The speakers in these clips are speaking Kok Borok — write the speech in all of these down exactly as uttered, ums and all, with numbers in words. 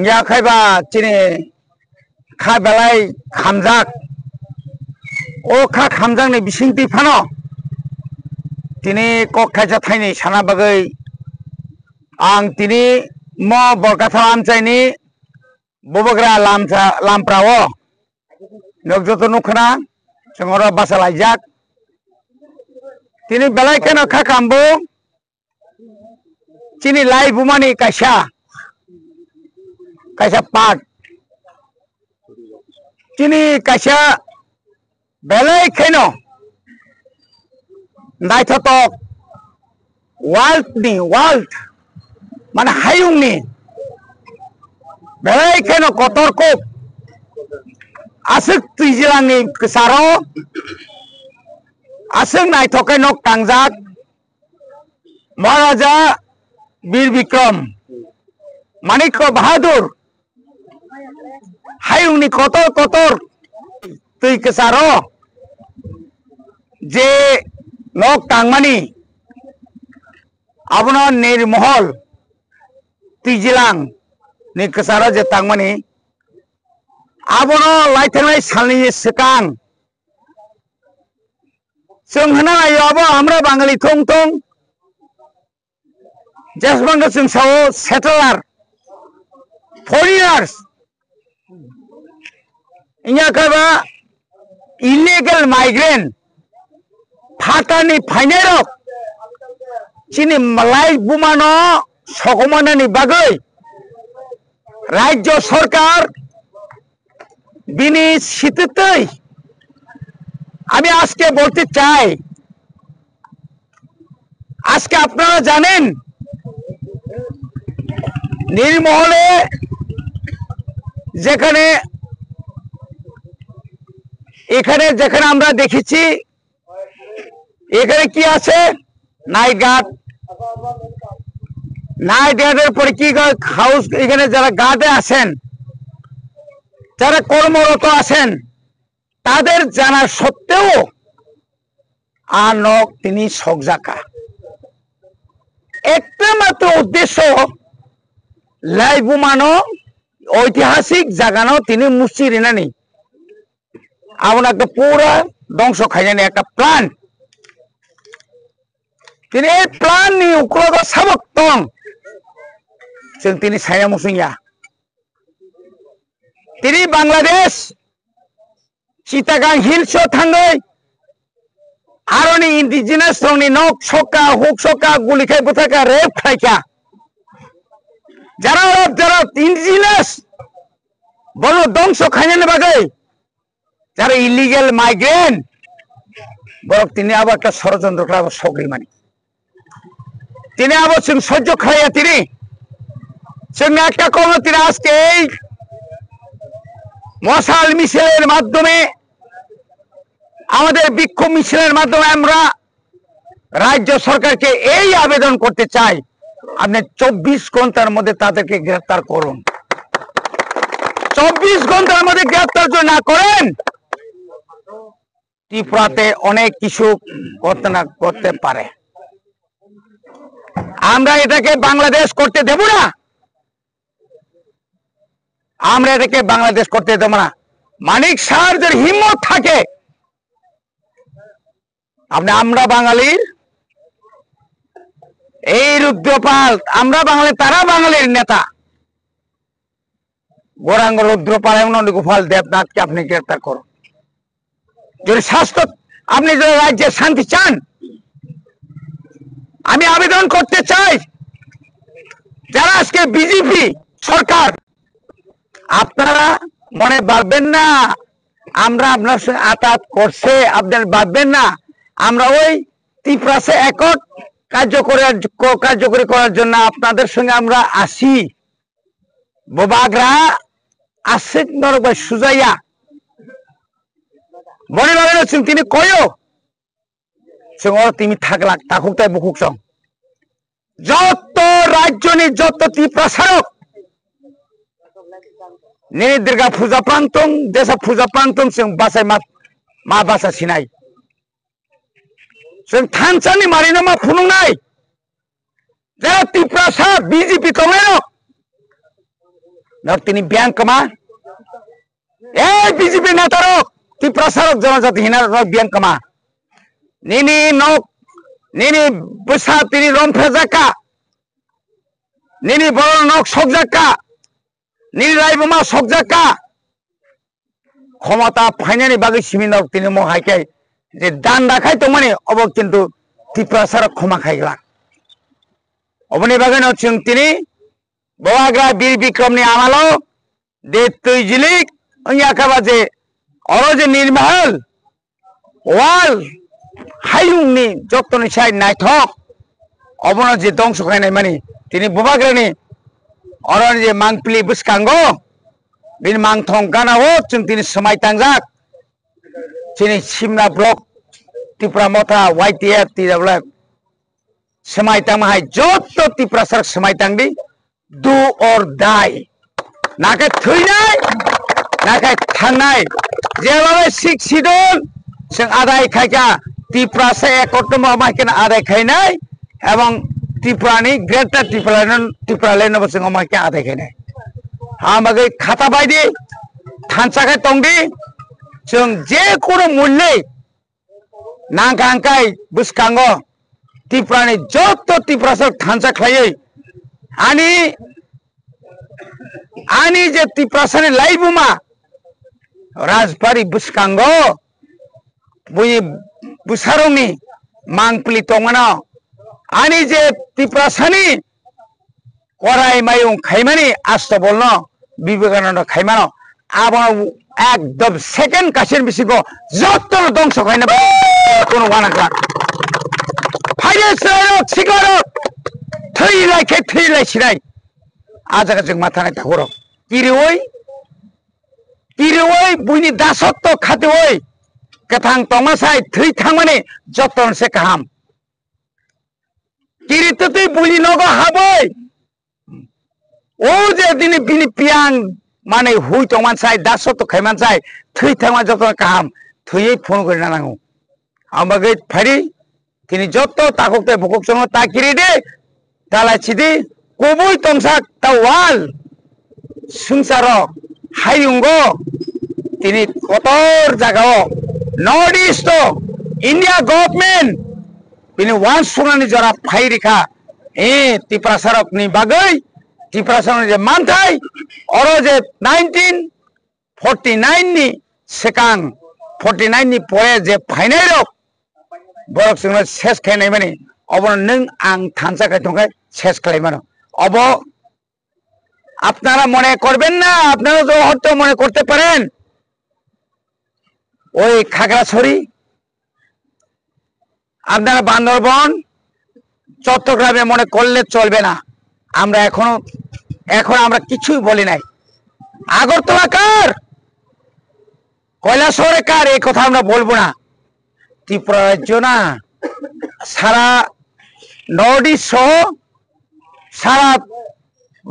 Ya khaiba chini kha belai khamjak. O kha khamjakni bisingtwi phano tini kok thaisa thaini sana bagwi ang tini mo Borkathal amchaini bubagra lamsa, lamprao nok joto nukha na, chwng oro basa laijak. Tini belai kheno kha kambo chini lai bumani kaisa, kaisa part. Chini kaisa belai kheno naithotok world ni, world mane hayungni belai kheno kotor kok aswk twijlangni kwcharo aswk naithok khe nok tangjak. Maharaja Bir Bikram, Manikya Bahadur, hayungni kotor kotor twi kwcharo je nok tangmani, abono Nirmohol twijlang ni kwcharo je tangmani, abono laithangnai salni swkang chwng hwnna naio abo amra Bangali thung thung. Jesbangno chwng sao settler, foreigners, wngya khe ba illegal migrant, phatarni phainairok chini malai bumano sokomornani bagwi Rajya Sarkar bini sititwi আমি আজকে বলতে চাই, আজকে আপনারা জানেন নির্মহলে যেখানে, এখানে যেখানে আমরা দেখেছি এখানে কি আছে? Night guard. নাইট গার্ডের পরে কি করে? হাউস, এখানে যারা গার্ডে আছেন, যারা কর্মরত আছেন, তাদের জানা সত্ত্বেও আনক তিনি সগজাকা। একটা মাত্র উদ্দেশ্য, লাইবুমানো ঐতিহাসিক জাগানো তিনি মুছি রিনানি। Abono ekta pura dongso khainani ekta plan. Tini ei plan ni uklogo sabok tong. Chwng tini saya musungya. Tini Bangladesh, Chittagong Hills o thangwi, aroni indigenous rokni nok sokka, huk sokka, guli khai bwthakha, rape khlaikha. Jara oro jara indigenous, bono dongso khainani bagwi, jara illegal migrant, borok tini abo ekta sorojontro khlai abo sogri mani. Tini abo chwng sojjo khlaiya tini. Chwng ekta kokno tini ajke ei mosal misilni madhyome, amader bikkhub misilni madhyome amra রাজ্য সরকারকে এই আবেদন করতে চাই, আপনি চব্বিশ ঘন্টার মধ্যে তাদেরকে গ্রেফতার করুন। চব্বিশ ঘন্টার মধ্যে গ্রেফতার যদি না করেন, ত্রিপুরাতে অনেক কিছু ঘটনা ঘটতে পারে। আমরা এটাকে বাংলাদেশ করতে দেব না, আমরা এটাকে বাংলাদেশ করতে দেব না। মানিক শাহর যদি হিম্মত থাকে, আপনি আমরা বাঙালির এই রুদ্রপাল, আমরা বাঙালি, তারা বাঙালির নেতা গৌরাঙ্গ রুদ্রপাল এবং নন্দগোপাল দেবনাথকে আপনি গ্রেফতার করুন। যদি শাসক, আপনি যদি রাজ্যে শান্তি চান, আমি আবেদন করতে চাই, যারা আজকে বিজেপি সরকার, আপনারা মনে ভাববেন না আমরা আপনার সঙ্গে আতাত করছে, আপনারা ভাববেন না আমরা ওই তিপ্রাসা অ্যাকর্ড কার্যকরী, কার্যকরী করার জন্য আপনাদের সঙ্গে আমরা আসি। Bubagra aswk norok bai sujaya. Boni bagwino chwng tini koyo. Chwng oro tini thaglak takhuk tai bukhuk song. Joto rajyoni joto Tiprasarok nini Durga puja pangtong, jesa puja pangtong chwng bachai ma, ma bacha sinai. Chwng thansani marino ma phunuknai. Jara Tiprasa B J P tongnairok, Nok tini biyang kama. Ei B J P netarok, Tiprasarok, jonojati hinarok biyang kama. Nini nok, nini bwsa tini romphejak ka. Nini borok nok sokjak ka. Nini raibuma sokjak ka. Khomota phainani bagwi simi nok tini mo hai khe je danda khai tongmani obo kintu Tiprasarok khoma khai glak. Oboni bagwino chwng tini Bubagra Bir Bikramni amalo de twi jilik wngya kha ba je oro je Nirmahal wal hayungni jottoni sai naithok obono je dongso khainai mani tini Bubagrani oroni je mangpili bwskango bini mangthong gana o chwng tini swmai tangjak chini Simna block Tipra Motha Y T F T W F swmai tangma hai jotto Tiprasarok swmai tangdi. Do or die. Nakhe thwinai, nakhe thangnai. Jeba bai Sixth Schedule chwng adai khaikha, Tiprasa ekottomo amai khe adai khainai, ebong Tripurani Greater Tipraland, Tipraland no bo chwng amai khe adai khainai. Hamagwi khata baidi, thansa khe tongdi, chwng je kono mulle Nangkha hwnkhe bwskango Tiprani joto Tiprasarok thansa khlaiwi ani, ani je Tiprasani laibuma Rajbari bwskango buini bwsarokni mangpili tongmano, ani je Tiprasani korai mayung khaimani asto bolno Vivekananda khaimano, abono ekdom second kasen bisingo jotono dongso khaina kono wana khlak. Phaide chwrairok, siklarok, thwi lai khe thwi lai sinai. A jaga chwng ma thanai takhurok. Kiriwi, kiriwi buini dasotto khatiwi kwthang tongma sai thwi thangmani jotono se kaham. Kiri twtwi buli nogo habwi. O je dini bini piyang manwi hui tongman sai, daso to khaiman sai, thwi thangma joto kaham, thwiwi phone gori na nango. Ang bagwi phari, tini joto takhuk tei bukhuk chongo ta kiri di, ta lai sidi, kubui tongsak ta wal. Swngcharo hayungo tini kotor jagao North East o India government bini uansuknani jora phai rikha. E Tiprasarokni bagwi Tiprasarokni je manthai oro je nineteen forty nine ni swkang forty nine ni pore je phainai rok borok chwngno ses khainai mani obono nwng ang thansa khai tongkhai ses khlai mano. Obo আপনারা মনে করবেন না, আপনারা তো হয়তো মনে করতে পারেন, ওই খাগড়াছড়ি, আপনারা বান্দরবন, চট্টগ্রামে মনে করলে চলবে না। আমরা এখনো, এখন আমরা কিছুই বলি নাই। আগরতলা কার, কৈলাসহরে কার, এই কথা আমরা বলবো না। ত্রিপুরা রাজ্য না, সারা নর্থ ইস্ট সহ সারা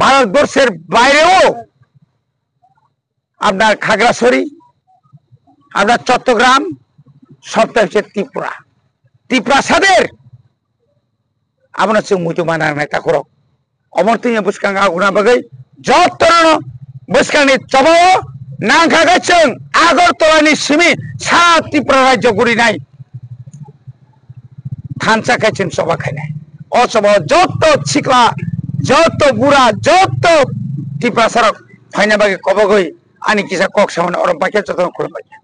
ভারতবর্ষের বাইরেও আপনার খাগড়াছড়ি, আপনার চট্টগ্রাম, সবটা হচ্ছে ত্রিপুরা। ত্রিপ্রাসাদের আমরা হচ্ছে মুজুমানা নেতা করো। Omo twi bwskang aguna bagwi jotono bwskangni chobao nangkha khe chwng Agartala ni simi sa Tripura rajyo gurinai thansa khe chwng choba khainai. O chobao joto sikla, joto bura, joto Tiprasarok phaina bagwi kobogwi ani kisa kok samani oro bakhe jotono khulumbaikha.